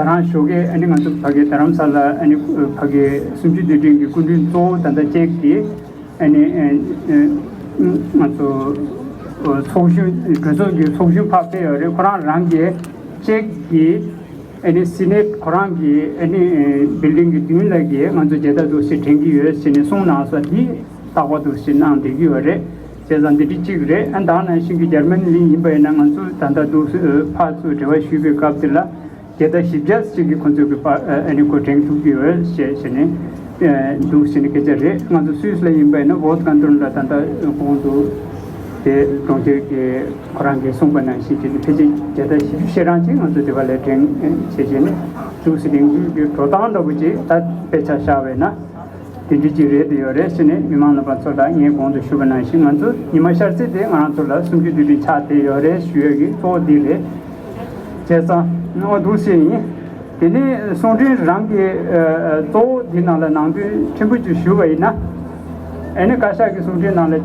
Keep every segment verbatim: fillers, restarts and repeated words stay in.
ནང་ཞོགས་ཀས་ཨ་ནི་ང་ཚོ་ཕ་གི་རྡ་རམ་ས་ལ་ཨ་ནི་ཕ་གི་གསུམ་བཅུའི་དུས་དྲན་གྱི་སྐུ་མགྲོན་གཙོ་བོ་ད་ལྟ་བཅས་ཀྱི་ཨ་ནི་ཨ་ཨ་ང་ཚོ་ཚོགས་གཞོན་གྲོས་ཚོགས་ཀྱི་ཚོགས་གཞོན་ཕར་ཕེབས་ཡོད་རེད། ཁོ་རང་རང་གིས་བཅས་ཀྱི་ཨ་ནི་སི་ནེ་ཊི་ཁོ་རང་གི་ཨ་ནི་བིལ་ཌིང་གི་མདུན་ལ་གི་ང་ཚོ་མཇལ་དར་འདུག་སེ་སྒྲེང་གི་ཡོད་ཟེར་ནས་གསུངས་གནང་སོང་། འདི་རྟག་པར་འདུག་སེ་གནང་བསྡད་ཀྱི་ཡོད་རེད། བྱས་ཙང་འདི་འདྲ་གཅིག་རེད། ཨ་ད་ནང་བཞིན་གྱི་འཇར་མ་ནི་ཡིན་པ་ཡིན་ན་ང་ཚོ་ད་ལྟ་འདུག་སེ་ཕར་ཚུར་འབྲེལ་བ་ཞུས་པའི་སྐབས་དེ་ལ་མཇལ་དར་བཞི་བརྒྱ་ཅིག་གི་ཁོང་ཚོ་གི་པ་ཨ་ནི་ཁོ་སྒྲེང་ཐུབ་ཀྱི་ཡོད་ཞེས་བྱས་ནས་འདུག་ཟེར་ནས་སྐད་ཆ་རེད། ང་ཚོ་སུད་སི་ལ་ཡིན་པ་ཡིན་ན་ཝོ་ཊི་ཀན་ཊོན་ལ་ད་ལྟ་གོང་དུ་དེ་གྲོང་ཁྱེར་གྱི་ཁོ་རང་གིས་གསུངས་པ་ནང་བཞིན་བྱས་ནས་ཕལ་ཆེར་མཇལ་དར་བཞི་བཅུ་ཞེ་གྲངས་ཅིག་ང་ཚོ་དེ་བ་ལ་སྒྲེང་བྱས་བྱས་ནས་འདུག་སེ་སྒྲེང་རྒྱུ་གི་འགྲོ་སྟངས་འདྲ་པོ་ཅིག་ད་དཔེ་ཆ་བཞག་པ་ཡིན་ན། དེ་འདྲ་ཅིག་རེད་དེ་ཡོད་རེད་ཟེར་ནས་མི་མང་རྣམ་པ་ཚོ་ལ་ངས་གོང་དུ་ཞུས་པ་ནང་བཞིན་ང་ཚོ་ཉི་མ་ཤར་ཚེས་དེ་ང་རང་ཚོ་ལ་གསུམ་བཅུའི་དུས་དྲན་ཆགས་བསྡད་ཡོད་རེད་ཞུ་ཡ་གི་གཙོ་བོ་འདི་རེད། བྱས་ཙང་ཨོ་འདུག་སེ་ཡིན། དེ་ནས་གསུང་འཕྲིན་རང་གི་ཨ་ཨ་གཙོ་བོ་འདི་ནང་ལ་ནང་དོན་ཕྲན་བུ་ཅིག་ཞུ་བ་ཡིན་ན། ཨ་ནི་བཀའ་ཤག་གི་གསུང་འཕྲིན་ནང་ལ་ཨ་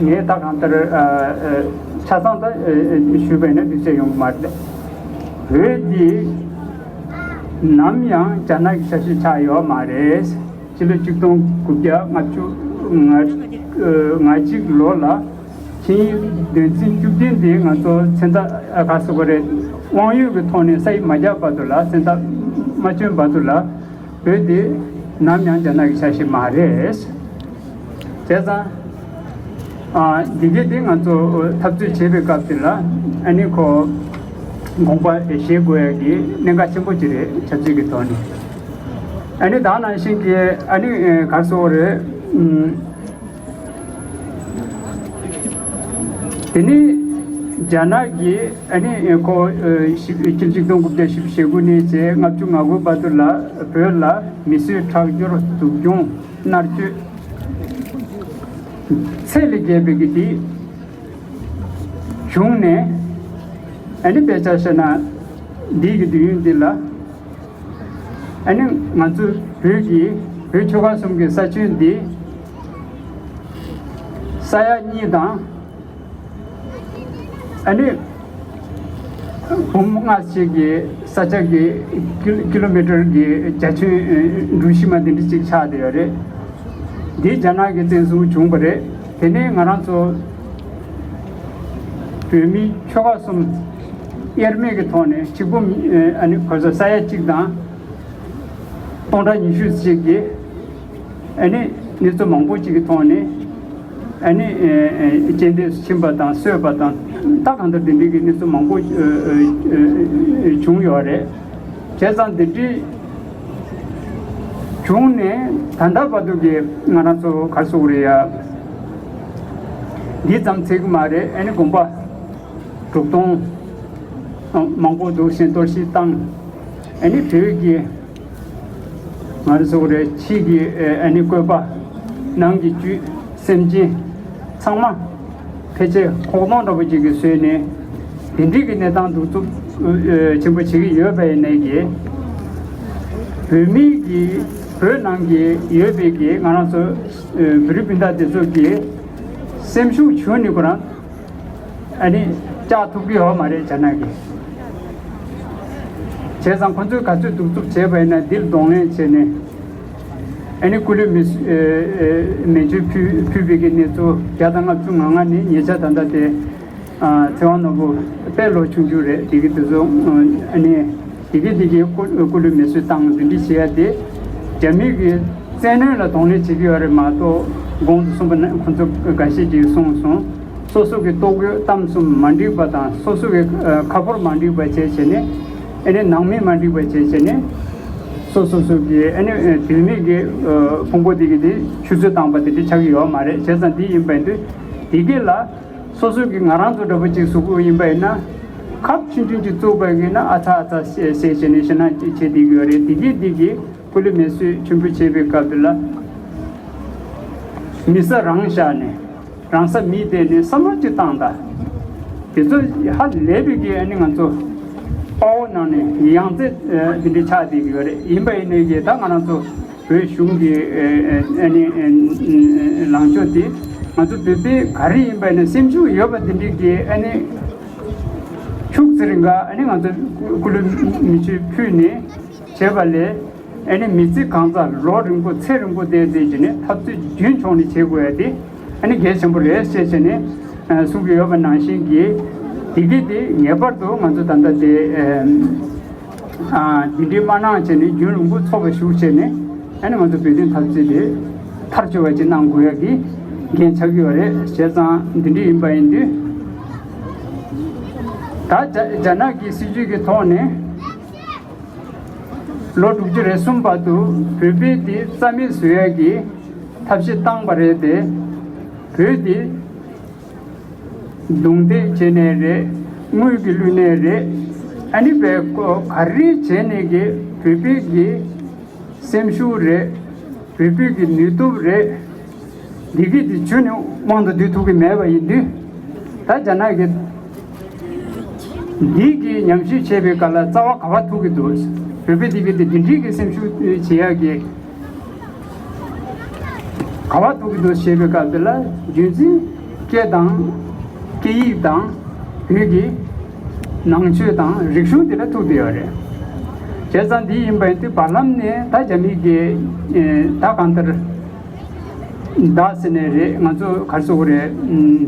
ངས་ད་གང་ལྟར་ཨ་ཨ་ཆ་ཚང་ད་ཨ་ཨ་ཞུས་པ་ཡིན་ན་འདུག་སེ་ཡོང་གི་མ་རེད། བོད་འདི་ནམ་ཡང་རྒྱ་ནག་གི་ཆ་ཤས་ཆགས་ཡོད་མ་རེད། ཕྱི་ལོ་ཆིག་སྟོང་དགུ་བརྒྱ་ལྔ་བཅུ་ང་ང་གཅིག་ལོ་ལ་ཆིངས་ཡིག་དོན་ཚན་བཅུ་བདུན་དེ་ང་ཚོ་མཚན་རྟགས་ག་ཟེར་དགོས་རེད། དབང་ཡོད་ཀྱི་ཐོག་ནས་ས་ཡིག་མ་བརྒྱབ་བར་དུ་ལ་མཚན་རྟགས་མ་བསྐྱོན་བར་དུ་ལ་བོད་དེ་ནམ་ཡང་རྒྱ་ནག་གི་ཆ་ཤས་མ་རེད། བྱས་ཙང་། ཨ་འདི་གས་དེ་ང་ཚོ་འཐབ་རྩོད་བྱེད་པའི་སྐབས་དེ་ལ་ཨ་ནི་ཁོ་དགོངས་པ་བཞེས་དགོས་ཡ་གི་གནད་འགག་ཆེན་པོ་ཅིག་རེད། ཆབ་སྲིད་ཀྱི་ཐོག་ནས། ཨ་ནི་ད་ནང་བཞིན་གྱི་ཨ་ནི་ག་རེ་ཟེར་དགོས་རེད། ཨུམ། དེ་ནི་རྒྱ་ནག་གིས་ཨ་ནི་ཁོ་ཨ་ཆིག་སྟོང་དགུ་བརྒྱ་བཞི་བཅུ་ཞེ་དགུ་ནས་བྱས་ལྔ་བཅུ་ང་དགུ་བར་དུ་ལ་བོད་ལ་མི་གསོད་ཁྲག་སྦྱོར་སྡུག་སྦྱོང་མནར་གཅོད་ཚད་ལས་བརྒལ་བའི་གི་དེ་བྱུང་ནས་ཨ་ནི་དཔེ་ཆ་བཤད་ན་འདི་གི་དུས་ཡུན་འདི་ལ། ཨ་ནི་ང་ཚོ་བོད་ཀྱི་བོད་ཆོལ་ཁ་གསུམ་གྱི་ས་ཁྱོན་འདི་ས་ཡ་གཉིས་དང་ཨ་ནི་འབུམ་ལྔ་ཞིག་གི་ས་ཆ་གི་ཀི་ཀི་ལོ་མི་ཊར་གྱི་རྒྱ་ཁྱོན་འགྲུལ་བཞུད་མ་འདི་འདྲ་ཅིག་ཆགས་བསྡད་ཡོད་རེད། འདི་རྒྱ་ནག་གིས་བཙན་བཟུང་བྱུང་བ་རེད། དེ་ནས་ང་རང་ཚོ་བོད་མི་ཆོལ་ཁ་གསུམ་དབྱེར་མེད་ཀྱི་ཐོག་ནས་གཅིག་པུ་ཨ་ནི་གོ་ས་ས་ཡ་གཅིག་དང་སྟོང་ཕྲག་ཉི་ཤུ་ཞིག་གི་ཨ་ནི་གནས་ཚུལ་མང་པོ་ཅིག་གི་ཐོག་ནས་ཨ་ནི་རྐྱེན་འདས་སུ་ཕྱིན་པ་དང་གསོད་པ་དང་ད་གང་ལྟར་དེ་འདྲའི་གི་གནས་ཚུལ་མང་པོ་བྱུང་ཡོད་རེད། བྱས་ཙང་དེ་འདྲའི་བྱུང་ནས་ད་ལྟ་བར་དུ་གི་ང་རང་ཚོ་ག་རེ་ཟེར་དགོས་རེད་ཡ། འདི་ཙམ་ཚད་ཀྱི་མ་རེད། ཨ་ནི་དགོན་པ་དྲུག་སྟོང་མང་པོ་འདུག་སེ་གཏོར་བཤིག་བཏང་། ཨ་ནི་བོད་ཀྱི་ང་རང་ཚོ་རེད་ཕྱི་གི་ཨ་ནི་བཀོད་པ་ནང་གི་བཅུད་སེམས་ཅན་ཚང་མ་ཕལ་ཆེར་ཁོག་སྟོང་འདྲ་པོ་ཅིག་གིས་བཟོས་ནས་དེ་འདྲའི་གི་གནས་སྟངས་གདུག་རྩུབ་ཆེན་པོ་བྱེད་ཀྱི་ཡོད་པ་ཡིན་ནའི་གི་བོད་མི་གི་བོད་ནང་གི་ཡོད་པའི་གི་ང་རང་ཚོ་བོད་རིགས་སྤུན་ཟླ་དེ་ཚོ་གི་སེམས་ཤུགས་ཞུ་ནི་ཁོ་རང་ཨ་ནི་བཅག་ཐུབ་ཀྱི་ཡོད་མ་རེད་རྒྱ་ནག་གིས། བྱས་ཙང་ཁོ་ཚོས་ག་ཚོད་གདུག་རྩུབ་བྱས་པ་ཡིན་ན་འདིར་གདོང་ལེན་བྱས་ནས་ཨ་ནི་སྐུ་ལུས་མེ་གསོད་ཨེ་ཨེ་མེ་མཆོད་ཕུལ་ཕུལ་བའི་གི་གནས་ཚུལ་བརྒྱ་དང་ལྔ་བཅུ་ང་ལྔ་ནས་ཉེ་ཆར་ད་ལྟ་དེ་ཨ་ཚེ་དབང་ནོར་བུ་དཔེ་ལོ་ཆུང་ཆུང་རེད། དེ་གི་དེ་ཚོ་ཨ་ནི། དེ་གའི་དེ་གའི་སྐུ་སྐུ་ལུས་མེ་གསོད་བཏང་འདི་འདྲ་བྱེད་ཡ་དེ་རྒྱ་མི་གི་བཙན་གནོན་ལ་གདོང་ལེན་བྱེད་ཀྱི་ཡོད་རེད་མ་གཏོགས། གོང་དུ་གསུངས་པ་ནང་ཁོང་ཚོ་འགའ་ཤས་ཀྱིས་གསུངས་སོང་། སོ་སོ་གི་ལྟོ་གོས་གཏམ་གསུམ་མ་འགྲིག་པ་དང་སོ་སོ་གི་ཁ་ཕོར་མ་འགྲིག་པ་བྱས་བྱས་ནས་ཨ་ནི་ནང་མི་མ་འགྲིག་པ་བྱས་བྱས་ནས་སོ་སོ་སོ་གི་ཨ་ནི་དུས་མིན་གྱི་ཕུང་པོ་དེ་གི་དེ་ཆུད་ཟོས་བཏང་པ་དེ་འདྲ་ཆགས་ཀྱི་ཡོད་མ་རེད། བྱས་ཙང་འདི་ཡིན་པ་ཡིན་དུས་དེ་གའི་ལ། སོ་སོ་གི་ང་རང་ཚོ་འདྲ་པོ་ཅིག་གཟུགས་པོ་ཡིན་པ་ཡིན་ན། ཁབ་ཆུང་ཆུང་ཅིག་བཙུགས་པ་ཡིན་ན་ཨ་ཚ་ཨ་ཚ་ཟེར་ཟེར་བྱས་ནས་ཞེད་སྣང་ཅིག་བྱེད་བསྡད་ཀྱི་ཡོད་རེད། དེ་གི་དེ་གི་སྐུ་ལུས་མེ་གསོད་ཆེན་པོ་བྱེད་པའི་སྐབས་དེ་ལ། མི་ས་རང་བཞག་ནས་རང་ས་མི་བསྡད་ནས་བསམ་བློ་ཅིག་བཏང་དང་། དེ་ཚོ་ཧ་ལས་པའི་གི་ཨ་ནི་ང་ཚོ་དཔའ་བོ་ནང་ནས་ཡང་རྩེ་དེ་འདྲའི་ཆགས་བསྡད་ཀྱི་ཡོད་རེད། ཡིན་པ་ཡིན་ནའི་གི་ད་ང་རང་ཚོ། བོད་གཞུང་གི་ཨ་ནི་ལངས་ཕྱོགས་དེ་ང་ཚོ་བོད་པའི་ག་རེ་ཡིན་པ་ནི་སེམས་ཤུགས་ཡོད་པ་དེ་འདྲའི་གི་ཨ་ནི་ཕྱུགས་ཚེ་རིང་ག་ཨ་ནི་ང་ཚོ་སྐུ་ལུས་མེ་མཆོད་ཕུལ་ནས་ བྱས་པ་ལས། ཨ་ནི་མི་ཚེ་གང་ཚར་ལོ་རིང་པོ་ཚེ་རིང་པོ་བསྡད་བསྡད་ཀྱི་ནས་འཐབ་རྩོད་རྒྱུན་འཁྱོངས་ནས་བྱེད་དགོས་ཡ་དེ་ཨ་ནི་གལ་ཆེན་པོ་རེད་ཅེས་བྱས་ནས་གསུང་གི་ཡོད་པ་ནང་བཞིན་གྱི་དེ་གི་དེ་ངེས་པར་དུ་ང་ཚོ་ད་ལྟ་དེ་འདི་འདྲའི་མ་གནང་བྱས་ནས་རྒྱུན་རིང་པོ་འཚོ་བ་ཞུགས་བྱས་ནས་ཨ་ནི་ང་ཚོ་བོད་དོན་འཐབ་རྩོད་དེ་མཐར་ཕྱིན་པ་ཅིག་གནང་དགོས་ཡ་གི་འགན་ཆགས་ཀྱི་ཡོད་རེད། བྱས་ཙང་འདི་འདྲ་ཡིན་པ་ཡིན་དུས་ད་རྒྱ་རྒྱ་ནག་གི་སྲིད་ཇུས་ཀྱི་ཐོག་ནས། ལོ་དྲུག་ཅུ་རེ་གསུམ་བར་དུ་བོད་པའི་དེ་རྩ་མེད་བཟོ་ཡ་གི་ཐབས་ཤེས་བཏང་པ་རེད་དེ། བོད་དེ་རྡུང་རྡེག་བྱས་ནས་རེད། དངུལ་གྱིས་བླུས་ནས་རེད། ཨ་ནི་བས་ཀོ་ག་རེ་བྱས་ནས་གི་བོད་པའི་གི་སེམས་ཤུགས་རེད། བོད་པའི་གི་ནུས་སྟོབས་རེད། འདི་གི་དེ་ཇུས་ནི་དབང་དུ་བསྡུ་ཐུབ་ཀྱི་མེད་པ་ཡིན་དུས། ད་རྒྱ་ནག་གི་འདི་གི་ཉམས་ཞིབ་བྱས་པའི་སྐབས་ལ་རྩ་བ་ག་བ་ཐུག་གི་འདུག་བོད་པའི་འདི་གི་དེ་འདི་འདྲའི་གི་སེམས་ཤུགས་བྱེད་ཡག་གི་ག་བ་ཐུག་གི་འདུག་ཞེས་པའི་སྐབས་དེ་ལ་རྒྱུན་འཛིན་སྐད་དང་། སྐད་ཡིག་དང་། བོད་ཀྱི་ནང་ཆོས་དང་རིག་གཞུང་དེ་ལ་ཐུག་བསྡད་ཡོད་རེད། བྱས་ཙང་འདི་ཡིན་པ་ཡིན་དུས་བར་ལམ་ནས་ད་རྒྱ་མི་གི་ད་གང་ལྟར་བདག་ཟེར་ནས་རེད། ང་ཚོ་ག་རེ་ཟེར་དགོས་རེད།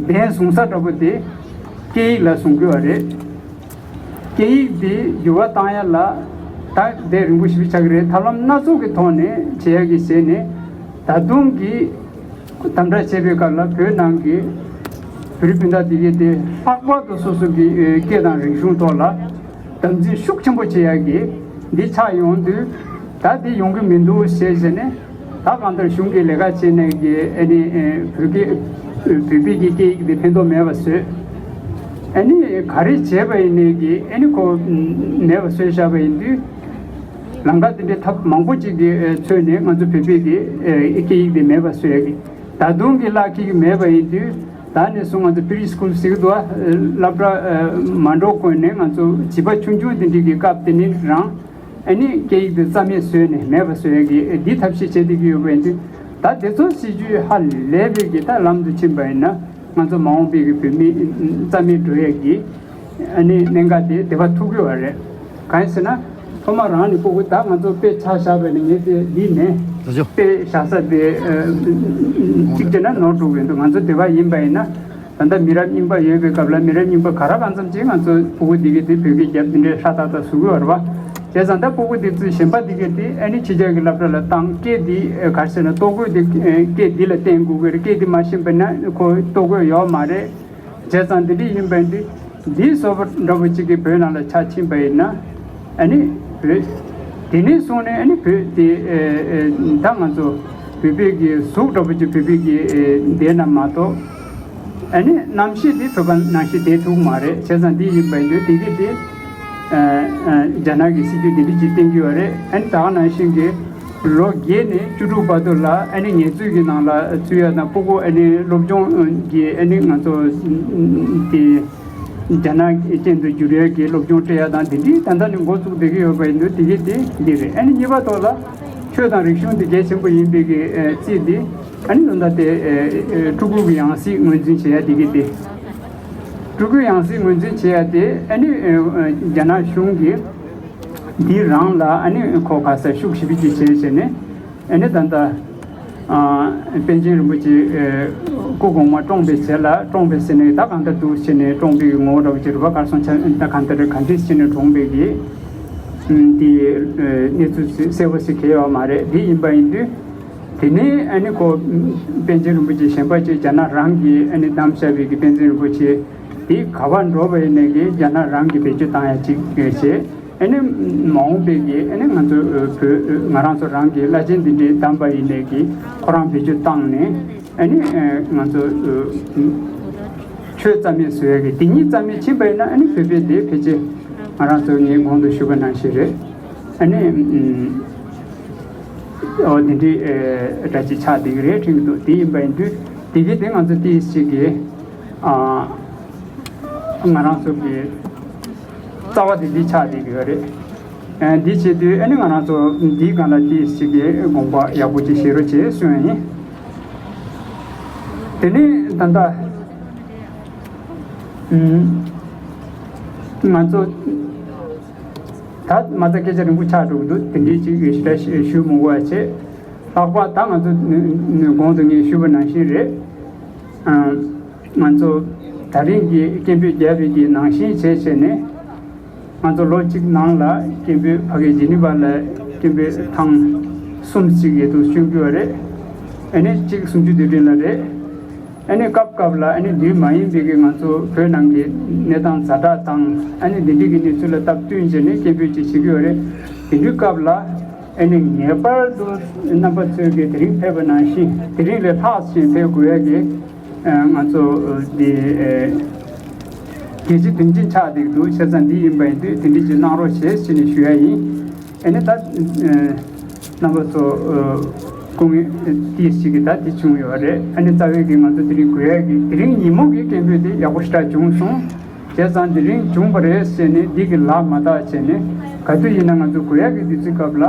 བདེན་བཟུང་ས་འདྲ་པོ་དེ་སྐད་ཡིག་ལ་བཟུང་གི་ཡོད་རེད། སྐད་ཡིག་དེ་འགྱུར་བ་བཏང་ཡ་ལ་ད་དེ་རིང་པོ་ཞིག་ཆགས་ཀྱི་རེད། ཐབས་ལམ་སྣ་ཚོགས་ཀྱི་ཐོག་ནས་བྱེད་ཡ་གི་བྱས་ནས་ད་དུང་གི་དམ་དྲག་བྱེད་པའི་སྐབས་ལ་བོད་ནང་གི་བོད་རིགས་སྤུན་ཟླ་དེ་གས་དེ་ལྷག་པར་དུ་སོ་སོ་གི་སྐད་དང་རིག་གཞུང་ཐོག་ལ་དམ་འཛིན་ཤུགས་ཆེན་པོ་བྱེད་ཡ་གི་འདི་ཆགས་ཡོང་དུས་ད་འདི་ཡོང་གི་མི་འདུག་ཞེས་བྱས་ནས། ད་གང་ལྟར་གཞུང་གི་ལས་ཀ་བྱས་ནས་ཀྱི་ཨ་ནི་བོད་སྐད་བོད་པའི་གི་སྐད་ཡིག་དེ་ཕན་ཐོགས་མེད་པ་བཟོས། ཨ་ནི་ག་རེ་བྱས་པ་ཡིན་ནའི་གི་ཨ་ནི་ཁོ་མེད་པ་བཟོས་བཞག་པ་ཡིན་དུས། ལམ་ཁ་དེ་འདྲའི་ཐབས་མང་པོ་ཅིག་གི་འཚོལ་ནས་ང་ཚོ་བོད་པའི་གི་སྐད་ཡིག་དེ་མེད་པ་བཟོས་ཡ་གི་ད་དུང་གི་བརླག་གི་མེད་པ་ཡིན་དུས། ད་ནས་བཟུང་ང་ཚོ་པི་རི་སི་ཀུལ་ཟེར་གི་འདུག་ཨ། སློབ་གྲྭ་མ་འགྲོ་གོང་ནས་ང་ཚོ་བྱིས་པ་ཆུང་ཆུང་དེ་འདྲའི་གི་སྐབས་དེ་ནས་རང་། ཨ་ནི་སྐད་ཡིག་དེ་རྩ་མེད་བཟོས་ནས་མེད་པ་བཟོ་ཡ་གི་འདི་ཐབས་ཤེས་བྱེད་བསྡད་ཀྱི་ཡོད་པ་ཡིན་དུས། ད་དེ་ཚོ་སྲིད་ཇུས་ཧ་ལས་པའི་གི་ད་ལམ་དུ་ཕྱིན་པ་ཡིན་ན་ང་ཚོ་མ་འོངས་པའི་གི་བོད་མི་རྩ་མེད་འགྲོ་ཡ་གི་ཨ་ནི་གནད་འགག་དེ་དེ་བ་ཐུག་གི་ཡོད་རེད། གང་ཡིན་ཟེར་ན་ཐོག་མ་རང་ནས་ཕྲུ་གུ་ད་ང་ཚོ་དཔེ་ཆ་བཞག་པ་ཡིན་ན་ངས་དེ་འདི་ནས་དཔེ་བཞག་ས་དེ་གཅིག་བྱས་ན་ནོར་འགྲོ་གི་འདུག་ང་ཚོ་དེ་བ་ཡིན་པ་ཡིན་ན། ད་ལྟ་མི་རབས་རྙིང་པ་ཡོད་པའི་སྐབས་ལ་མི་རབས་རྙིང་པ་ག་ར་གང་འཚམ་ཅིག་ང་ཚོ་ཕྲུ་གུ་འདི་གས་དེ་བོད་སྐད་རྒྱབ་འདི་འདྲའི་ཧྲ་ཏག་ཏག་བཟོ་གི་ཡོད་རེད་བ། བྱས་ཙང་ད་ཕྲུ་གུ་འདི་ཚོས་གཞན་པ་འདི་གས་དེ་ཨ་ནི་ཕྱི་རྒྱལ་གྱི་སློབ་གྲྭ་ལ་བཏང་སྐད་འདི་ག་རེ་ཟེར་ན་ལྟོ་གོས་འདི་སྐད་འདི་ལ་བརྟེན་དགོས་ཀྱི་རེད། སྐད་འདི་མ་ཤེས་པ་ན་ཁོ་ལྟོ་གོས་ཡོད་མ་རེད། བྱས་ཙང་འདི་འདྲ་ཡིན་པ་འདི་འདིའི་བཟོ་པ་འདྲ་པོ་གཅིག་གིས་བོད་ནང་ལ་ཆ་ཕྱིན་པ་ཡིན་ན། ཨ་ནི་བོད་དེ་ནས་བཟུང་ནས་ཨ་ནི་བོད་དེ་ད་ང་ཚོ་བོད་པའི་གི་གཟུགས་འདྲ་པོ་ཅིག་བོད་པའི་གི་བསྡད་ན་མ་གཏོགས་ཨ་ནི་རྣམ་ཤེས་དེ་བོད་པ་ནང་བཞིན་བསྡད་ཐུབ་མ་རེད། བྱས་ཙང་འདི་ཡིན་པ་ཡིན་དུས་དེ་གི་དེ་རྒྱ་ནག་གི་སྲིད་ཇུས་དེ་འདྲ་ཅིག་བསྟན་གྱི་ཡོད་རེད། ཨ་ནི་ད་ག་ནང་བཞིན་གི་ལོ་བརྒྱད་ནས་བཅུ་དྲུག་བར་དུ་ལ་ཨ་ནི་ངལ་རྩོལ་གྱི་ནང་ལ་ཚུད་ཡ་དང་ཕྲུ་གུ་ཨ་ནི་སློབ་སྦྱོང་གི་ཨ་ནི་ང་ཚོ་དེ། རྒྱ་ནག་ཅན་དུ་བསྒྱུར་ཡས་ཀྱི་སློབ་སྦྱོང་སྤྲད་ཡ་དང་དེ་འདྲའི་ད་ལྟ་ནས་འགོ་བཙུགས་བསྡད་ཀྱི་ཡོད་པ་ཡིན་དུས་དེ་གས་དེ་འདི་རེད། ཨ་ནི་གཉིས་པ་ཐོག་ལ་ཆོས་དང་རིག་གཞུང་དེ་གལ་ཆེན་པོ་ཡིན་པའི་གི་རྩིས་དེ་ཨ་ནི་ད་ལྟ་དེ་ཕྲུ་གུ་གི་ཡང་སྲིད་ངོས་འཛིན་བྱེད་ཡ་དེ་གས་དེ་ཕྲུ་གུའི་ཡང་སྲིད་ངོས་འཛིན་བྱེད་ཡ་དེ་ཨ་ནི་རྒྱ་ནག་གཞུང་གིས་འདི་རང་ལ་ཨ་ནི་ཁོ་ག་ས་ཤུགས་ཞེ་པོ་ཅིག་བྱས་བྱས་ནས། ཨ་ནི་ད་ལྟ་པཎ་ཆེན་རིན་པོ་ཆེ་སྐུ་གོང་མ་བཀྲོངས་པའི་རྗེས་ལ་བཀྲོངས་པའི་ཟེར་ནས་ད་གང་ལྟར་འདུག་ཟེར་ནས་བཀྲོངས་པའི་ངོ་བོ་འདྲ་བོ་ཅིག་རེད་པ། གར་སོང་ཆ་ད་གང་ལྟར་ག་འདྲས་ཟེར་ནས་བཀྲོངས་པའི་གི་དེ་གནས་ཚུལ་གསལ་པོ་ཞིག་གང་ཡོད་མ་རེད། དེ་ཡིན་པ་ཡིན་དུས་དེ་ནས་ཨ་ནི་ཁོ་པཎ་ཆེན་རིན་པོ་ཆེ་གཞན་པ་ཅིག་རྒྱ་ནག་རང་གིས་ཨ་ནི་བདམས་བཞག་པའི་གི་པཎ་ཆེན་རིན་པོ་ཆེ་དེ་ག་པར་འགྲོ་བ་ཡིན་ནས་གི་རྒྱ་ནག་རང་གིས་བེད་སྤྱོད་བཏང་ཡ་ཅིག་བྱས། ཨ་ནི་མ་འོངས་པའི་གི་ཨ་ནི་ང་ཚོ་བོད་ང་རང་ཚོ་རང་གི་བླ་ཆེན་འདི་འདྲའི་བདམས་པ་ཡིན་ནའི་གི་ཁོ་རང་བེད་སྤྱོད་བཏང་ནས་ཨ་ནི་ང་ཚོ་ཆོས་རྩ་མེད་བཟོ་ཡ་གི་དེ་གཉིས་རྩ་མེད་ཕྱིན་པ་ཡིན་ན་ཨ་ནི་བོད་པའི་དེ་ཕལ་ཆེར་ང་རང་ཚོ་ངས་གོང་དུ་ཞུས་པ་ནང་བཞིན་རེད། ཨ་ནི་ཨོ་དེ་འདྲའི་སྒྲ་ཅིག་ཆགས་བསྡད་ཀྱི་རེད་དྲན་གྱི་འདུག་དེ་ཡིན་པ་ཡིན་དུས་དེ་གི་དེ་ང་ཚོ་ཏིས་ཅིག་གི་ཨ་ང་རང་ཚོ་གི་རྩ་བ་དེ་འདི་ཆགས་བསྡད་ཀྱི་ཡོད་རེད། ཨ་འདི་བྱེད་དུས་ཨ་ནི་ང་རང་ཚོ་འདིའི་སྒང་ལ་ཏིས་ཅིག་གི་དགོངས་པ་ཡག་པོ་ཅིག་བཞེས་རོགས་བྱེད་གསུངས་ཡ་ཡིན། དེ་ནས་ད་ལྟ་ང་ཚོ། ད་མ་རྩ་སྐད་ཆ་རིང་པོ་ཆགས་འགྲོ་གི་འདུག་དེ་འདྲའི་ཅིག་ཞེ་དྲག་ཞུ་མི་དགོས་པ་བྱས། ལྷག་པར་ད་ང་ཚོ་གོང་དུ་ངས་ཞུས་པ་ནང་བཞིན་རེད། ང་ཚོ་ད་རིང་གི་སྐད་འབོད་བརྒྱབ་པའི་གི་ནང་བཞིན་བྱས་བྱས་ནས། ང་ཚོ་ལོ་གཅིག་ནང་ལ་སྐད་འབོད་ཕ་གི་ཇི་ནི་ཝ་ལ་སྐད་འབོད་ཐེངས་གསུམ་ཅིག་ཡོད་དུ་བྱུང་གི་ཡོད་རེད། ཨ་ནི་གཅིག་གསུམ་བཅུ་དུས་དྲན་ལ་རེད། ཨ་ནི་སྐབས་སྐབས་ལ་ཨ་ནི་དུས་མ་ཡིན་པའི་གི་ང་ཚོ་བོད་ནང་གི་གནས་སྟངས་ཛ་དྲག་དང་ཨ་ནི་འདི་འདྲའི་གི་གནས་ཚུལ་ལ་སྟབས་བསྟུན་བྱས་ནས་སྐད་འབོད་ཅིག་བྱེད་ཀྱི་ཡོད་རེད། དེ་འདྲའི་སྐབས་ལ་ཨ་ནི་ངེས་པར་དུ་རྣམ་པ་ཚོས་གི་དེ་རིང་ཕེབས་པ་ནང་བཞིན་དེ་རིང་ལས་ལྷག་ཅིག་ཕེབས་དགོས་ཡ་གི་ང་ཚོ་འདི་གལ་ཆེ་དོན་ཆེན་ཆགས་བསྡད་འདུག་བྱས་ཙང་འདི་ཡིན་པ་ཡིན་དུས་དེ་འདྲ་ཅིག་གནང་རོགས་བྱེད་ཟེར་ནས་ཞུ་ཡ་ཡིན། ཨ་ནི་ད་རྣམ་པ་ཚོ་སྐུ་ངལ་ཏོག་ཙམ་གྱིས་ད་དེ་བྱུང་ཡོད་རེད། ཨ་ནི་རྩ་བའི་གི་ང་ཚོ་དེ་རིང་དགོས་ཡ་གི་དེ་རིང་ཉིན་མོ་གི་སྐད་འབོད་དེ་ཡག་པོ་ཞེ་དྲག་བྱུང་སོང་། བྱས་ཙང་དེ་རིང་བྱུང་བ་རེད་ཟེར་ནས་འདི་གི་ལག་མ་བརྡབ་བྱས་ནས་ག་དུས་ཡིན་ན་ང་ཚོ་དགོས་ཡ་གི་དུས་ཚོད་སྐབས་ལ།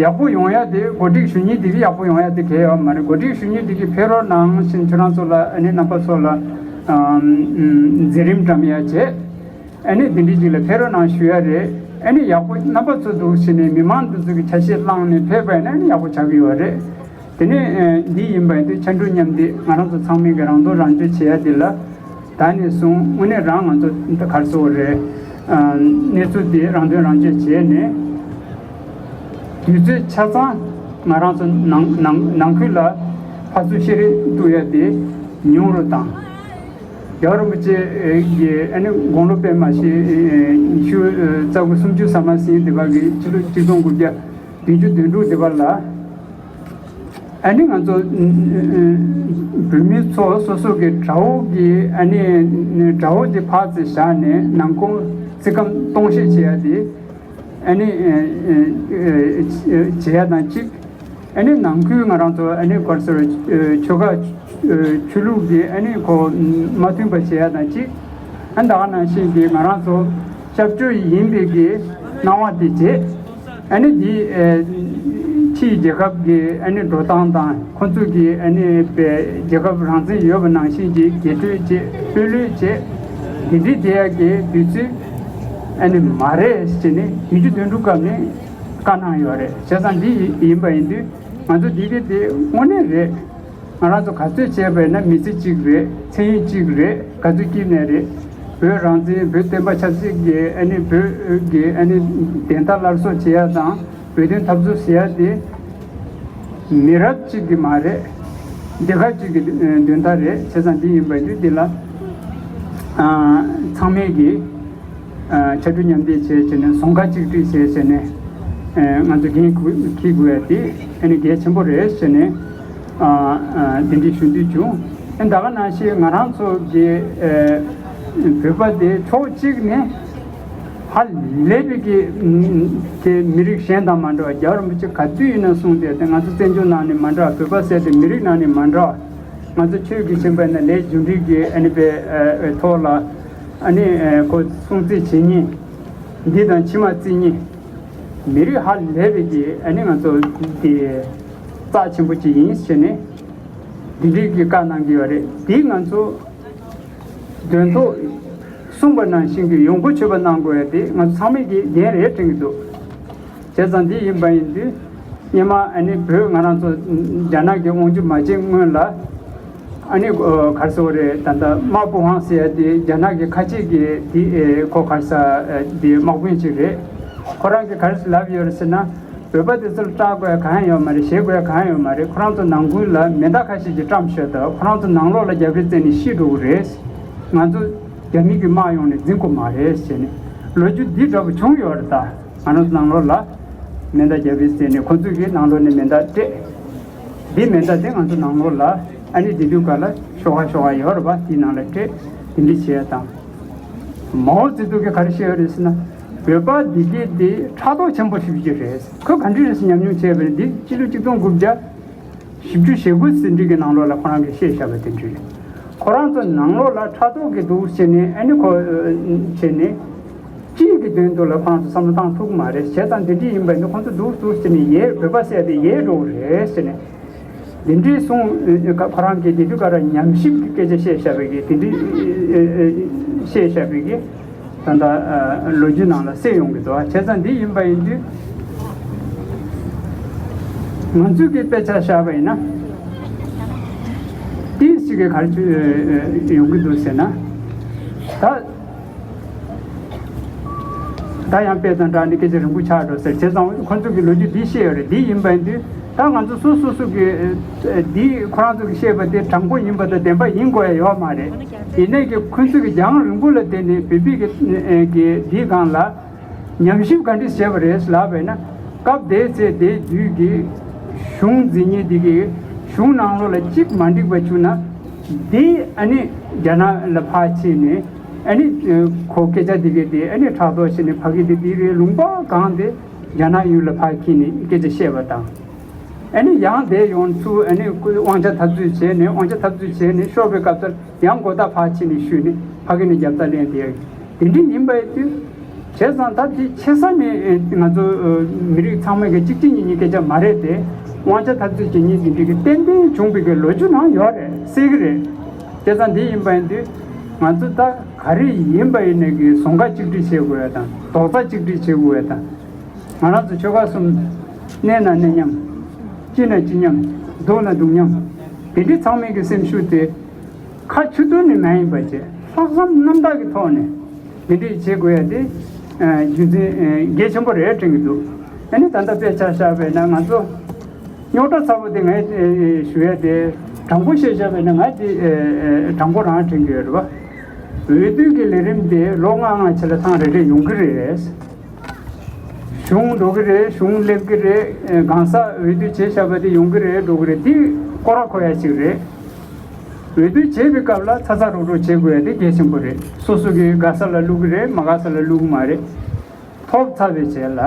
ཡག་པོ་ཡོང་ཡ་དེ་གོ་སྒྲིག་ཞུ་མཁན་དེ་གི་ཡག་པོ་ཡོང་ཡ་དེ་གལ་ཡོད་མ་རེད། གོ་སྒྲིག་ཞུ་མཁན་དེ་གི་ཕེབས་རོགས་གནང་ཞེས་ཁྱོད་རང་ཚོ་ལ་ཨ་ནི་རྣམ་པ་ཚོ་ལ་ཨམ་ཨམ་མཛད་རིམ་བཀྲམ་ཡ་བྱས། ཨ་ནི་འདི་འདྲའི་ཅིག་ལ་ཕེབས་རོགས་གནང་ཞུ་ཡ་རེད། ཨ་ནི་ཡག་པོ་རྣམ་པ་ཚོ་འདུག་ཟེར་ནས་མི་མང་འདི་ཚོ་གི་ཆ་ཤས་བླངས་ནས་ཕེབས་པ་ཡིན་ན་ཨ་ནི་ཡག་པོ་ཆགས་ཀྱི་ཡོད་རེད། དེ་ནས་ཨ་འདི་ཡིན་པ་ཡིན་དུས་ཕྱར་གྲུ་མཉམ་འདེགས་ང་རང་ཚོ་ཚང་མས་གི་རང་དོན་རང་གཅོད་བྱེད་ཡ་འདི་ལ། ད་ནས་བཟུང་དངོས་གནས་རང་ང་ཚོ་འདི་གར་སོང་རེད། ཨ་གནས་ཚུལ་འདི་རང་དོན་རང་གཅོད་བྱས་ནས། དུས་ཚོད་ཆ་ཚང་ང་རང་ཚོ་ནང་ནང་ནང་ཁུལ་ལ་ཕར་ཚུར་ཤེས་རིག་གཏུག་ཡ་དེ་ཉུང་རུ་བཏང་། རྒྱལ་བ་རིན་པོ་ཆེ་གི་ཨ་ནི་དགུང་ལོ་དཔེ་མ་ཤེས་ཉི་ཤུ་རྩ་དགུ་སུམ་ཅུ་ཟ་མ་ཟིན་དེ་བར་གི་ཕྱི་ལོ་ཆིག་སྟོང་དགུ་བརྒྱ་བདུན་ཅུ་དོན་དྲུག་དེ་བར་ལ། ཨ་ནི་ང་ཚོ་བོད་མི་ཚོ་སོ་སོ་གི་དགྲ་བོ་གི་ཨ་ནི་དགྲ་བོ་དེ་ཕར་ཙམ་བཞག་ནས་ནང་ཁོངས་རྩིས་ཁམས་སྟོང་བཤད་བྱེད་ཡ་དེ་ཨ་ནི་བྱེད་ཡ་དང་གཅིག་ཨ་ནི་ནང་ཁུལ་ང་རང་ཚོ་ཨ་ནི་ག་རེ་ཟེར་ཆོལ་ཁ་ཆོས་ལུགས་ཀྱི་ཨ་ནི་ཁོ་མ་མཐུན་པ་བྱེད་ཡ་དང་གཅིག་ཨ་ནི་ད་ག་ནང་བཞིན་གྱི་ང་རང་ཚོ་སྐྱབས་བཅོལ་ཡིན་པའི་གི་སྣང་བ་དེ་བྱེད། ཨ་ནི་འདི་ཨེ་ཕྱིའི་རྒྱལ་ཁབ་ཀྱི་ཨ་ནི་འགྲོ་སྟངས་དང་ཁོ་ཚོ་གི་ཨ་ནི་པའི་རྒྱལ་ཁབ་རང་བཙན་ཡོད་པ་ནང་བཞིན་གྱི་རྒྱས་སྤྲོས་བྱེད་དཔོན་ལྷོད་བྱེད་འདི་འདྲའི་དེ་ཡ་གི་དུས་ཚོད་ཨ་ནི་མ་རེད་ཟེར་ནས་བདུན་ཅུ་དོན་དྲུག་སྐབས་ནས་བཀའ་གནང་ཡོད་རེད། བྱས་ཙང་འདི་ཡིན་པ་ཡིན་དུས་ང་ཚོ་འདི་གི་དེ་དངོས་གནས་རེད། ང་རང་ཚོ་ག་ཚོད་བྱས་པ་ཡིན་ན་མི་ཚེ་གཅིག་རེད། མཚན་ཡུན་གཅིག་རེད། ག་ཚོད་སྐྱིད་ནས་རེད། བོད་རང་བཙན་བོད་བསྟན་པ་ཆབ་སྲིད་ཀྱི་ཨ་ནི་བོད་ཀྱི་ཨ་ནི་བདེན་མཐའ་སླར་གསོ་བྱེད་ཡ་དང་བོད་དོན་འཐབ་རྩོད་བྱེད་ཡ་དེ་མི་རབས་གཅིག་གི་མ་རེད། སྡེ་ཁག་གཅིག་གི་དོན་དག་རེད། བྱས་ཙང་འདི་ཡིན་པ་ཡིན་དུས་འདི་ལ་ཚང་མས་ཀྱི་ཕྱར་གྲུ་མཉམ་འདེགས་བྱས་བྱས་ནས་ཟུང་ཁ་གཅིག་སྒྲིལ་བྱས་བྱས་ནས་ང་ཚོ་འགན་འཁྱེར་དགོས་ཡ་དེ་ཨ་ནི་གལ་ཆེན་པོ་རེད་ཟེར་ནས་འདི་འདྲའི་ཞུ་འདོད་བྱུང་། ཨ་ད་ག་ནང་བཞིན་ང་རང་ཚོ་གི་བོད་པ་དེ་ཕྱོགས་གཅིག་ནས་ཧ་ལས་པའི་གི་དེ་མི་རིགས་གཞན་དང་མ་འདྲ་བ། རྒྱལ་བ་རིན་པོ་ཆེ་ག་དུས་ཡིན་ན་གསུངས་ཏེ་དེ་ང་ཚོ་བཙན་བྱོལ་ནང་ནས་མ་འདྲ་བ། བོད་པ་ཟེར་དེ་མི་རིགས་ནང་ནས་མ་འདྲ་བ། ང་ཚོ་ཆོས་ཀྱི་ཆེན་པོ་ཡིན་ན་ལས་རྒྱུ་འབྲས་ཀྱི་ཨ་ནི་པའི་ཐོག་ལ་ཨ་ནི་ཁོ་སྲུང་བརྩི་བྱེད་མཁན་འདི་དང་ཕྱི་མ་བརྩི་མཁན་མི་རིགས་ཧ་ལས་པའི་གི་ཨ་ནི་ང་ཚོ་དེ་རྩ་ཆེན་པོ་ཅིག་ཡིན་ཟེར་ནས་འདི་འདྲའི་གི་བཀའ་གནང་གི་ཡོད་རེད། འདི་ང་ཚོ་དོན་ཐོག་གསུངས་པ་ནང་བཞིན་གྱི་ཡོང་སྒོ་ཆོད་པ་གནང་དགོས་ཡ་དེ་ང་ཚོ་ཚང་མས་ཀྱི་འགན་རེད་དྲན་གྱི་འདུག་བྱས་ཙང་འདི་ཡིན་པ་ཡིན་དུས་སྔོན་མ་ཨ་ནི་བོད་ང་རང་ཚོ་རྒྱ་ནག་གི་དབང་སྒྱུར་མ་བྱས་སྔོན་ལ་ཨ་ནི་ག་རེ་ཟེར་དགོས་རེད། ད་ལྟ་དམག་བུ་ཧང་ཟེར་ཡ་དེ་རྒྱ་ནག་གི་ཁ་ཆེ་གི་དེ་ཁོ་ག་རེ་ཟེར་དེ་དམག་དཔོན་ཅིག་རེད། ཁོ་རང་གིས་ག་རེ་ལབ་ཡོད་རེད་ཟེར་ན། བོད་པ་དེ་ཚོར་སྐྲག་དགོས་ཡ་གང་ཡང་ཡོད་མ་རེད། ཞེད་དགོས་ཡ་གང་ཡང་ཡོད་མ་རེད། ཁོ་རང་ཚོ་ནང་ཁུལ་ལ་མེ་མདའ་ཁ་ཤས་ཀྱིས་བཀྲམ་ཤོག་དང་། ཁོ་རང་ཚོ་ནང་ལོགས་ལ་རྒྱབ་རི་རྩེ་ནས་ཤི་འགྲོ་གི་རེད། ང་ཚོ་རྒྱ་མི་གི་དམག་ཡོང་ནས་འཛིང་དགོས་མ་རེད་ཟེར་ནས་ལོ་རྒྱུས་འདི་འདྲ་པོ་བྱུང་ཡོད་རེད། ད་ང་རང་ཚོ་ནང་ལོགས་ལ་མེ་མདའ་རྒྱབ་རི་རྩེ་ནས་ཁོ་ཚོས་གི་ནང་ལོགས་ནས་མེ་མདའ་སྤྲད། འདི་མེ་མདའ་དེ་ང་ཚོ་ནང་ལོགས་ལ་ཨ་ནི་དེ་དུས་ག་ལ་ཤོག་ཁ་ཤོག་ཁ་ཡོད་རེད་པ། དེའི་ནང་ལ་སྤྲད། དེ་འདྲ་བྱས་དང་། མའོ་ཙེ་ཏུང་གིས་ག་རེ་བཤད་ཡོད་རེད་ཟེར་ན། བོད་པ་འདི་གའི་འདི་ཕྲག་དོག་ཆེན་པོ་ཞེ་པོ་ཅིག་རེད། ཁོས་ག་འདྲ་རེད་ཟེར་ཉམས་མྱོང་བྱས་པ་རེད། འདི་སྤྱི་ལོ་ཆིག་སྟོང་དགུ་བརྒྱ་བཞི་བཅུ་ཞེ་དགུ་ཟིན་བྲིས་ཀྱི་ནང་ལོགས་ལ་ཁོ་རང་གིས་བཤད་བཞག་པ་དེ་འདྲ་རེད། ཁོ་རང་ཚོ་ནང་ལོགས་ལ་ཕྲག་དོག་གི་འདུག་བྱས་ནས་ཨ་ནི་ཁོ་བྱས་ནས་སྤྱིའི་གི་དོན་དུ་ལ་ཁོ་རང་ཚོ་བསམ་བློ་བཏང་ཐུབ་ཀྱི་མ་རེད། བྱས་ཙང་འདི་འདྲ་ཡིན་པ་ཡིན་ན་ཁོ་ཚོ་འདུག་འདུག་བྱས་ནས་ཡལ། བོད་པ་ཟེར་དེ་ཡལ་འགྲོ་གི་རེད་ཟེར་ནས། དེ་འདྲའི་གསུང་ཁོ་རང་གིས་དེ་དུས་ཀ་ར་ཉམས་ཞིབ་ཀྱི་སྐད་ཆ་བཤད་བཞག་པའི་གི་དེ་འདྲའི་བཤད་བཞག་པའི་གི་ ད་ལྟ་ལོ་རྒྱུས་ནང་ལ་གསལ་ཡོང་གི་འདུག་བྱས་ཙང་འདི་ཡིན་པ་ཡིན་དུས། ང་ཚོས་ཀྱི་དཔེ་ཆ་བཞག་པ་ཡིན་ན། ཏིས་ཅིག་གི་ག་རེ་ཡོང་གི་འདུག་ཟེར་ན། ད། ད་ཡང་དཔེ་དང་སྦྲགས་ནས་སྐད་ཆ་རིང་པོ་ཆགས་འགྲོ་ཟེར། བྱས་ཙང་ཁོ་ཚོ་གི་ལོ་རྒྱུས་འདི་བཤད་ཡོད་རེད། འདི་ཡིན་པ་ཡིན་དུས་ད་ང་ཚོ་སོ་སོ་སོ་གི་འདི་ཁོ་རང་ཚོ་གི་བཤད་པ་དེ་དྲང་པོ་ཡིན་པ་དང་བདེན་པ་ཡིན་དགོས་ཡ་ཡོད་མ་རེད། ཡིན་ནའི་གི་ཁོ་ཚོ་གི་རྒྱང་རིང་པོ་ལ་བལྟས་ནས་བོད་པའི་གི་གི་འདི་སྒང་ལ་ཉམས་ཞིབ་ག་འདྲ་བྱས་པ་རེད་ལབ་པས་ན། སྐབས་དེའི་ཚེ་དེའི་དུས་ཀྱི་གཞུང་འཛིན་མཁན་འདི་གི་གཞུང་ནང་ལོགས་ལ་གཅིག་མ་འགྲིག་པ་བྱུང་ན། འདི་ཨ་ནི་རྒྱ་ནག་ལ་ཕར་ཕྱིན་ནས། ཨ་ནི་ཁོ་སྐད་ཆ་འདི་གས་དེ་ཨ་ནི་ཕྲག་དོག་བྱས་ནས་ཕ་གི་དེ་འདི་རེད་ལུང་པ་གང་དེ་རྒྱ་ནག་ཡུལ་ལ་ཕར་འཁྱེར་ནས་སྐད་ཆ་བཤད་པ་དང་། ཨ་ནི་ཡང་དེ་ཡོང་ཚུལ་ཨ་ནི་དབང་ཆ་འཐབ་རྩོད་བྱས་ནས། དབང་ཆ་འཐབ་རྩོད་བྱས་ནས་ཤོར་བའི་སྐབས་དེར་ཡང་མགོ་ཐག་ཕར་ཕྱིན་ནས་གཞུས་ནས་ཕ་གི་ནས་རྒྱབ་རྩ་ལེན་དེ་དེ་འདྲ་ཡིན་པའི་དུས། བྱས་ཙང་ད་དེ་ཆེ་ས་ནས་ང་ཚོ་མི་རིགས་ཚང་མས་གཅིག་གཅིག་གཉིས་གཉིས་སྐད་ཆ་མ་རེད་དེ། དབང་ཆ་འཐབ་རྩོད་བྱེད་མཁན་དེ་འདྲ་གི་ཏན་ཏན་བྱུང་བའི་གི་ལོ་རྒྱུས་ནང་ཡོད་རེད། གསལ་གི་རེད། བྱས་ཙང་འདི་ཡིན་པ་ཡིན་དུས། ང་ཚོ་ད་ག་རེ་ཡིན་པ་ཡིན་ནས་གི་ཟུང་ཁ་གཅིག་སྒྲིལ་བྱེད་དགོས་ཡ་དང་རྡོག་རྩ་གཅིག་སྒྲིལ་བྱེད་དགོས་ཡ་དང་། ང་རང་ཚོ་ཆོལ་ཁ་གསུམ། གནས་ན་གནས་མཉམ། སྐྱིད་ན་སྐྱིད་མཉམ། སྡུག་ན་སྡུག་མཉམ། དེ་འདྲའི་ཚང་མའི་གི་སེམས་ཤུགས་དེ། ཁ་ཆུ་དུང་ནས་མ་ཡིན་པ་བྱས། ལྷག་བསམ་རྣམ་དག་གི་ཐོག་ནས་འདི་འདྲས་བྱེད་དགོས་ཡ་དེ། རྒྱུ་མཚན་གལ་ཆེན་པོ་རེད་དྲན་གྱི་འདུག་ཨ་ནི་ད་ལྟ་དཔེ་ཆ་བཞག་པས་ན་ང་ཚོ་རྙོག་དྲ་ཚ་པོ་དེ་ངས་ཞུ་ཡ་དེ། དྲང་པོ་བཤད་བཞག་པས་ན་ང་དེ་དྲང་པོ་རང་དྲན་གྱི་ཡོད་རེད་པ། འོས་བསྡུ་གི་ལས་རིམ་དེ་ལོ་ལྔ་ལྔ་ཕྱི་ལ་ཐེངས་རེ་རེ་ཡོང་གི་རེད། གཞུང་འགྲོ་གི་རེད། གཞུང་སླེབས་ཀྱི་རེད། གང་ཟག་འོས་བསྡུ་བྱས་བཞག་པ་དེ་ཡོང་གི་རེད། འགྲོ་གི་རེད། དེ་སྐོར་ར་འཁོར་ཡ་ཞིག་རེད། འོས་བསྡུ་བྱེད་པའི་སྐབས་ལ་ཚ་ཚ་རུག་རུག་བྱེད་དགོས་ཡ་དེ་གལ་ཆེན་པོ་རེད། སོ་སོ་གི་དགའ་ས་ལ་བླུག་གི་རེད། མ་དགའ་ས་ལ་བླུག་གི་མ་རེད། ཐོབ་ཚར་བའི་རྗེས་ལ།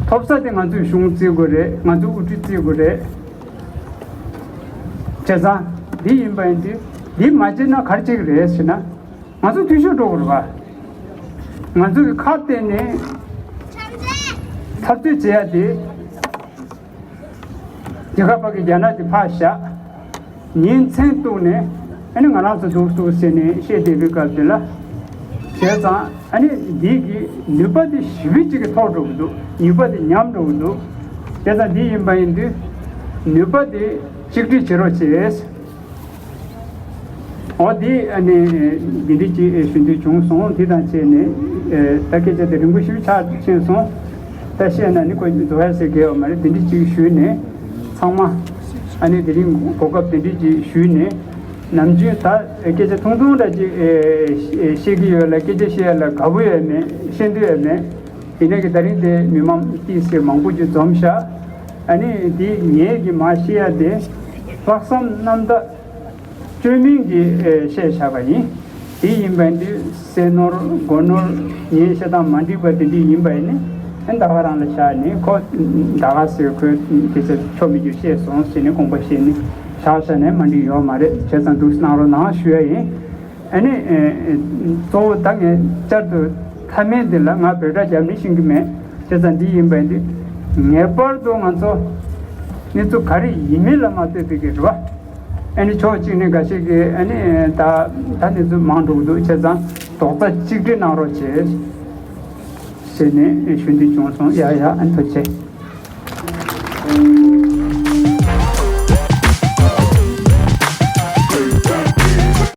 ཐོབ་ས་དེ་ང་ཚོས་གཞུང་བརྩི་དགོས་རེད། ང་ཚོས་དབུ་ཁྲིད་བརྩི་དགོས་རེད། བྱས་ཙང་འདི་ཡིན་པ་ཡིན་དུས། འདི་མ་བྱས་ན་ག་རེ་བྱེད་ཀྱི་རེད་ཟེར་ན། ང་ཚོ་འཐུས་ཤོར་འགྲོ་དགོས་རེད་པ། ང་ཚོ་གི་ཁ་གཏད་ནས་འཐབ་རྩོད་བྱེད་ཡ་དེ། རྒྱལ་ཁབ་ཕ་གི་རྒྱ་ནག་དེ་ཕར་བཞག་ཉིན་མཚན་གཏུགས་ནས་ཨ་ནི་ང་རང་ཚོ་འདུག་འདུག་ཟེར་ནས་བཤད་བསྡད་པའི་སྐབས་དེ་ལ། བྱས་ཙང་ཨ་ནི་འདི་གི་ནུས་པ་དེ་ཞེ་པོ་ཅིག་གི་མཐོ་འགྲོ་གི་འདུག་ནུས་པ་དེ་ཉམས་འགྲོ་གི་འདུག་བྱས་ཙང་འདི་ཡིན་པ་ཡིན་དུས་ནུས་པ་དེ་གཅིག་སྒྲིལ་བྱེད་རོགས་བྱེད། འོ་དེ་ཨ་ནི་འདི་འདྲ་ཅིག་ཞུ་འདོད་བྱུང་སོང་། དེ་དང་བཅས་ནས་ད་སྐད་ཆ་དེ་རིང་པོ་ཞིག་ཆགས་ཕྱིན་སོང་། ད་བཤད་ན་ནི་ཁོ་རྫོགས་ཡ་ཟེར་གི་ཡོད་མ་རེད། དེ་འདྲ་ཅིག་ཞུས་ནས་ཚང་མ་ཨ་ནི་དེ་རིང་གོ་སྐབས་དེ་འདྲ་ཅིག་ཞུས་ནས་ནམ་རྒྱུན་ད་སྐད་ཆ་ཐུང་ཐུང་འདྲ་ཅིག་བཤད་ཀྱི་ཡོད་ལ། སྐད་ཆ་བཤད་ཡ་ལ་དགའ་པོ་ཡོད་མེད། བཤད་འདོད་ཡོད་མེད། ཡིན་ནའི་གི་ད་རིང་དེ་མི་མང་ཏིས་ཟེར་མང་པོ་ཅིག་འཛོམས་ཤག་ཨ་ནི་དེ་ངས་གི་མ་བཤད་ཡ་དེ་ལྷག་བསམ་རྣམ་དག་བཅོས་མིན་གྱི་ཨེ་བཤད་བཞག་པ་ཡིན། དེ་ཡིན་པ་འདི་སེ་ནོར་སྒོ་ནོར་ངའི་བཤད་སྟངས་མ་འགྲིག་པ་དེ་འདྲ་ཡིན་པ་ཡིན་ནི་ཨ་ནི་ད་ག་རང་ལ་བཞག་ནས་ཁོ་ད་ག་ཟེར་ཁོས་དེ་ཚོ་ཆོ་མི་རྒྱུ་བཤད་སོང་ཟེར་ནས་དགོངས་པ་བཞེས་ནས་བཞག་བཞག་ནས་མ་འགྲིག་ཡོད་མ་རེད། བྱས་ཙང་འདུག་གནང་རོགས་གནང་ཞུ་ཡ་ཡིན། ཨ་ནི་གཙོ་བོ་ད་ངས་བསྐྱར་དུ་མཐའ་མའི་འདི་ལ་ང་འབོད་སྒྲ་རྒྱབ་ནི་ཤེས་ཀྱི་མེད། བྱས་ཙང་འདི་ཡིན་པ་ཡིན་དུས་ངེས་པར་དུ་ང་ཚོ་གནས་ཚུལ་ག་རེ་ཡིན་མིན་ལ་མ་ལྟོས་པའི་གི་རེད་བ། ཨ་ནི་ཕྱོགས་གཅིག་ནས་འགའ་ཤས་ཀྱིས་ཨ་ནི་ད་ད་གནས་ཚུལ་མང་འགྲོ་གི་འདུག་བྱས་ཙང་རྡོག་རྩ་གཅིག་སྒྲིལ་གནང་རོགས་བྱེད་ཟེར་ནས་ཞུ་འདོད་བྱུང་སོང་། ཡ་ཡ་ཨ་ནི་ཐུགས་རྗེ་ཆེ།